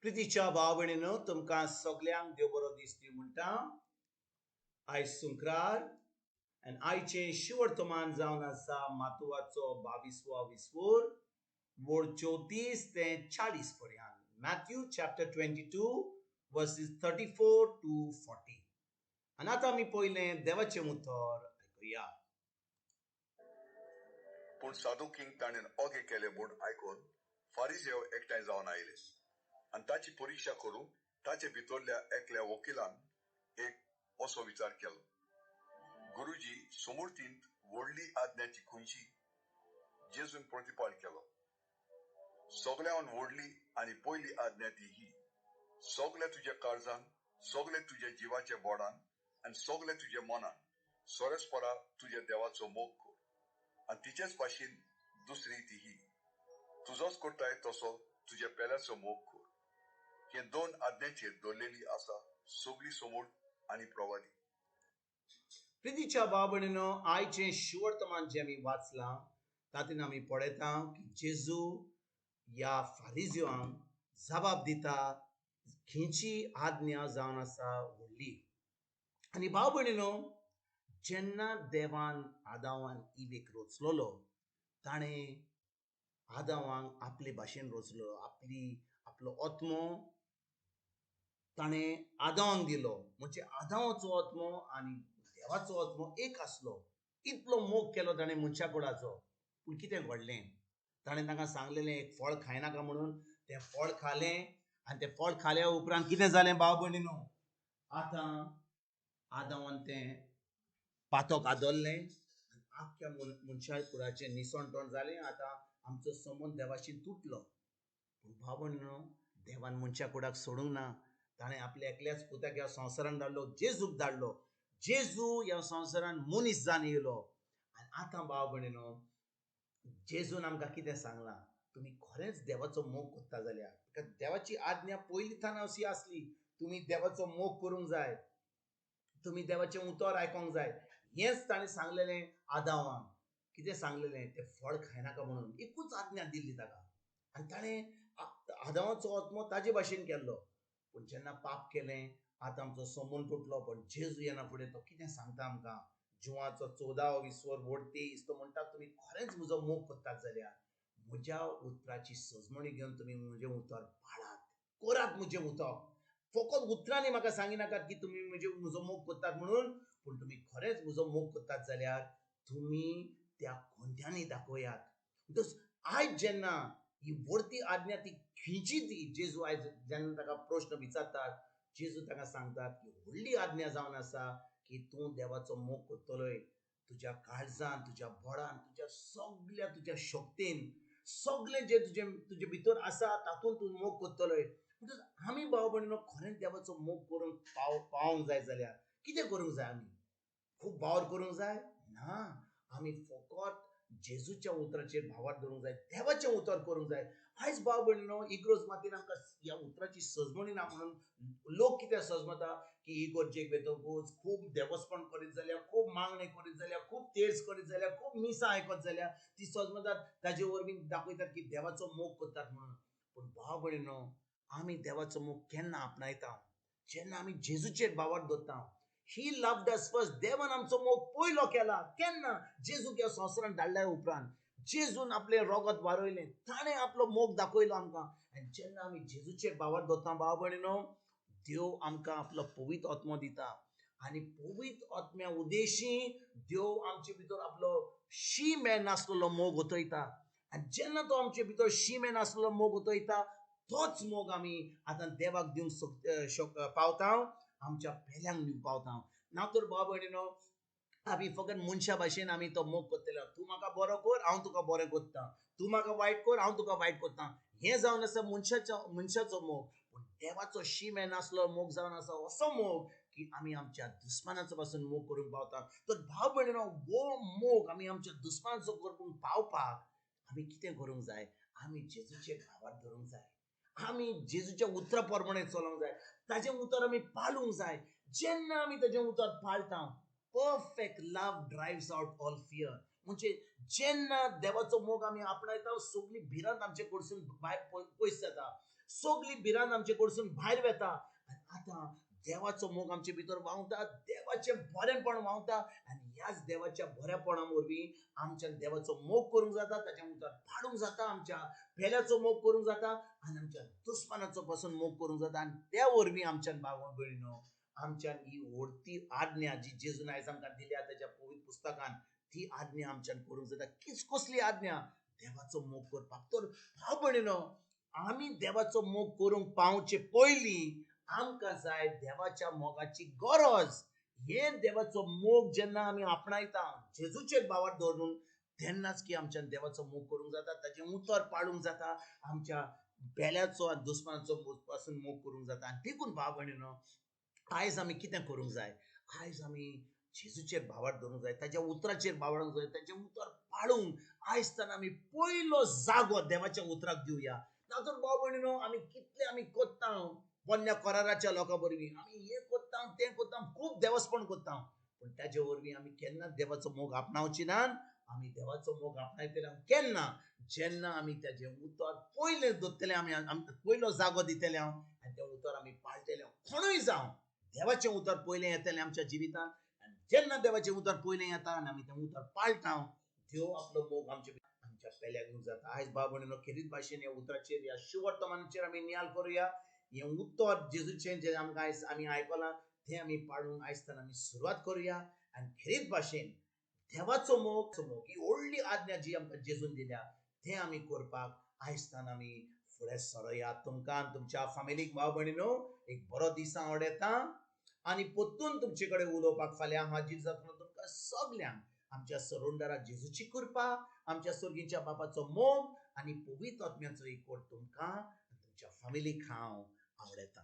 प्रितीच्या भाव भयणीनो, तुमकां सगल्यांक देव बरो दीस दी म्हणटा. आयज सुंक्रार आनी आयचें शिवर्तमान जावन आसा मातुवाचो 22वो विस्वोर, वोड 34 ते 40 पर्यंत, Matthew chapter 22 verses 34 to 40. आनी आतां आमी पयलें देवाचें उतर आयकुया. पूण सादुकींक ताणें ओगे केले म्हूण आयकून फारिजेव एकठांय जावन आयले आनी ताची परिक्षा करूंक ताचे भितरल्या एकल्या वकिलान एक असो विचार केलो, गुरुजी, सुमूर्तींत व्हडली आज्ञा ती खंयची? जेजून प्रतिपाळ केलो, सगळ्याहून व्हडली आनी पयली आज्ञा ती ही, सगल्या तुज्या काळजान, सगळे तुज्या जिवाच्या बोडान आनी सगळे तुज्या मनान सोरेस्परा तुज्या देवाचो मोग कर. आनी तिचेच भाशेन दुसरी ती ही, तुजोच करताय तसो तुज्या पेल्याचो मोग कर. हे दोन आज्ञाचेर दवरलेली आसा सगळी समूळ आनी प्रवादी. प्रितीच्या भाव भयणीनो, आयचें शिवर्तमान जें आमी वाचलां तातूंत आमी पळयता की जेजू ह्या फारिजिवांक जबाब दिता, खंयची आज्ञा जावन आसा व्हडली. आनी भाव भयणीनो, जेन्ना देवान आदावान इवेक रचलोलो, ताणें आदावांक आपले भाशेन रचलो. आपलो आत्मो ताणें आदावांक दिलो, म्हणजे आदावाचो आत्मो आनी देवाचो आत्मो एक आसलो. इतलो मोग केलो ताणें मनशा कुडाचो. पूण कितें घडलें? ताणें तांकां सांगलेलें एक फळ खायनाका म्हणून. तें फळ खालें आनी तें फळ खाल्या उपरांत कितें जालें, भाव भयणीनो? आतां आदावान तें पातक आदरलें आनी आख्ख्या मनशा कुडाचें निसणटण जालें. आतां आमचो संबंद देवाशी तुटलो. पूण भाव भयणीनो, देवान मनशा कुडाक सोडूंक ना. ताणें आपल्या एकल्याच पुताक ह्या संवसारान धाडलो, जेजूक धाडलो. जेजू ह्या संवसारान मनीस जावन येयलो. आनी आतां भाव भयणीनो, जेजून आमकां कितें सांगलां? तुमी खरेंच देवाचो मोग करता जाल्यार, देवाची आज्ञा पयलीं थावन अशी आसली, तुमी देवाचो मोग करूंक जाय, तुमी देवाचें उतर आयकोंक जाय. हेंच ताणें सांगलेलें आदावांक. कितें सांगलेलें? तें फळ खायनाका म्हणून एकूच आज्ञा दिल्ली ताका. आनी ताणें आदावाचो आत्मो ताजे भाशेन केल्लो. पूण जेन्ना पाप केलें, आतां आमचो संबंद तुटलो. पण जेजू येना फुडें तो कितें सांगता आमकां? जुवाचो 14वो विस्वर, वोड 23, तो म्हणटा, तुमी खरेंच म्हजो मोग करतात जाल्यार म्हज्या उतराची सजमणी घेवन तुमी म्हजें उतर पाळात, करात म्हजें उतर. फकत उतरांनी म्हाका सांगिनाकात की तुमी म्हजो मोग करतात म्हणून, पूण तुमी खरेंच म्हजो मोग करतात जाल्यार तुमी त्या कोंत्यांनी दाखयात. म्हणटकच आयज जेन्ना ही व्हडती आज्ञा ती खंयची ती, जेजू आयज जेन्ना ताका प्रश्न विचारतात, जेजू ताका सांगतात की व्हडली आज्ञा जावन आसा की तूं देवाचो मोग करतलोय तुज्या काळजान, तुज्या बळान, तुज्या सगल्या तुज्या शक्तीन, सगळें जें तुजे भितर आसा तातूंत तूं मोग करतलोय. म्हणटकच आमी भाव भयणीनो, खरेंच देवाचो मोग करूंक पावोंक जाय जाल्यार कितें करूंक जाय? आमी खूब वावर करूंक जाय ना. आमी फकत जेजूच्या उतराचेर भावार्थ दवरूंक जाय, देवाचें उतर करूंक जाय. आयज भाव भयणीनो, इगर्ज मातीन आमकां ह्या उतराची सजमणी ना म्हणून लोक कितें सजमता की इगर्जेक वेतकूच खूब देवस्पण करीत जाल्यार, खूब मागणें करीत जाल्यार, खूब तेर्स करीत जाल्यार, खूब मिसां आयकत जाल्यार ती सजमतात, ताजे वरवीं दाखयतात की देवाचो मोग करतात म्हणून. पूण भाव भयणीनो, आमी देवाचो मोग केन्ना आपणायता? जेन्ना आमी जेजूचेर भावार्थ दवरता. He loved us first. देवान आमचो मोग पयलो केला. केन्ना? जेजूक ह्या संवसारान धाडल्या उपरांत जेजून आपलें रोगत वारयलें, ताणें आपलो मोग दाखयलो आमकां. आनी जेन्ना आमी जेजूचेर भावार्थ दवरता, भाव भयणीनो, देव आमकां आपलो पवित्र आत्मो दिता. आनी पवित्र आत्म्या उद्देशी देव आमचे भितर आपलो शीम नासलेलो मोग ओतयता. आनी जेन्ना तो आमचे भितर शीम नासलेलो मोग ओतयता, तोच मोग आमी आतां देवाक दिवंक शक पावता, आमच्या पेल्यांक दिवंक पावता. ना तर भाव भयणीनो, आमी फकत मनशा भाशेन आमी तो मोग करतले. तूं म्हाका बरो कर, हांव तुका बरें करता; तूं म्हाका वायट कर, हांव तुका वायट करता. हें जावन आसा मनशाचो मोग. पूण देवाचो शीम नासलो मोग जावन आसा असो मोग की आमी आमच्या दुस्मानाचो पासून मोग करूंक पावता. तर भाव भयणीनो, हो मोग आमी आमच्या दुस्मानाचो करूंक पावपाक आमी कितें करूंक जाय? आमी जेजूचेर भावार्थ धरूंक जाय. आमी जेजूच्या उतरा प्रमाणे चलोंक जाय. ताजें उतर आमी पाळूंक जाय. जेन्ना आमी ताजें उतर पाळटा, perfect love drives out all fear. म्हणजे जेन्ना देवाचो मोग आमी आपणायता, सगळी भिरांत आमचे कडसून भायर पयस जाता. सगळी सगली भिरांत आमचे कडसून भायर वेता आनी आतां देवाचो मोग आमचे भितर व्हांवता, देवाचें बरेंपण व्हांवता आनी ह्याच देवाच्या बरेपणा वरवीं आमच्यान देवाचो मोग करूंक जाता, ताच्या उतर पाडूंक जाता, आमच्या पेल्याचो मोग करूंक जाता आनी आमच्या दुस्मानाचो पासून मोग करूंक जाता. आनी त्या वरवीं आमच्यान भाव भयणीनो आमच्यान ही व्हडती आज्ञा जी जेजून आयज आमकां दिल्या ताच्या पवित्र पुस्तकान, ती आज्ञा आमच्यान करूंक जाता. कसली आज्ञा? देवाचो मोग करपाक. तर भाव भयणीनो आमी देवाचो मोग करूंक पावचे पयलीं आमकां जाय देवाच्या मोगाची गरज. हे देवाचो मोग जेन्ना आमी आपणायता जेजूचेर भावार दवरून, तेन्नाच की आमच्यान देवाचो मोग करूंक जाता, ताचें उतर पाळूंक जाता, आमच्या बेल्याचो आनी दुस्मानाचो पासून मोग करूंक जाता. आनी देखून भाव भयणीनो आयज आमी कितें करूंक जाय? आयज आमी जेजूचेर भावार दवरूंक जाय, ताच्या उतराचेर भावार दवरूंक जाय, ताचें उतर पाळूंक आयज आमी पयलो जागो देवाच्या उतराक दिवया. ना तर भाव भयणीनो आमी कितले आमी कोत्ता पोन्न्या कराराच्या लोकां वरवीं, आमी हें कोत्ता तें कोत्ता, खूब देवस्पण कोत्ता, पूण ताचे वरवीं आमी केन्नाच देवाचो मोग आपणावची ना. आमी देवाचो मोग आपणायतले केन्ना? जेन्ना आमी ताजें उतर पयलें दवरतले, आमी पयलो जागो दितले हांव आनी तें उतर आमी पाळटले. कोणूय जावं देवाचें उतर पयलें येतलें आमच्या जिवितांत. आनी जेन्ना देवाचें उतर पयलें येता आनी आमी तें उतर पाळटा, देव आपलो मोग आमच्या आमच्या पेल्याक दिवंक जाता. आयज भाव भयणीनो खेरीत भाशेन ह्या उतराचेर, ह्या शुवर्तमानाचेर आमी नियाल करुया. हें उतर जेजूचें जें आमकां आयज आमी आयकलां तें आमी पाळूंक आयजताना आमी सुरवात करुया. आनी खेरीत भाशेन देवाचो मोग, ही व्हडली आज्ञा जी आमकां जेजून दिल्या तें आमी करपाक आयजताना आमी फुडें सरोया. तुमकां तुमच्या फामिलीक भाव भयणीनो एक बरो दीस हांव आवडयता आनी परतून तुमचे कडेन उलोवपाक फाल्यां हांव हाजीर जातलो. तुमकां सगल्यांक आमच्या सरोंडरा जेजूची कृपा, आमच्या सर्गीच्या बापाचो मोग आनी पवित्र आत्म्याचो एकवट तुमकां तुमच्या फामिलीक हांव आवडयता.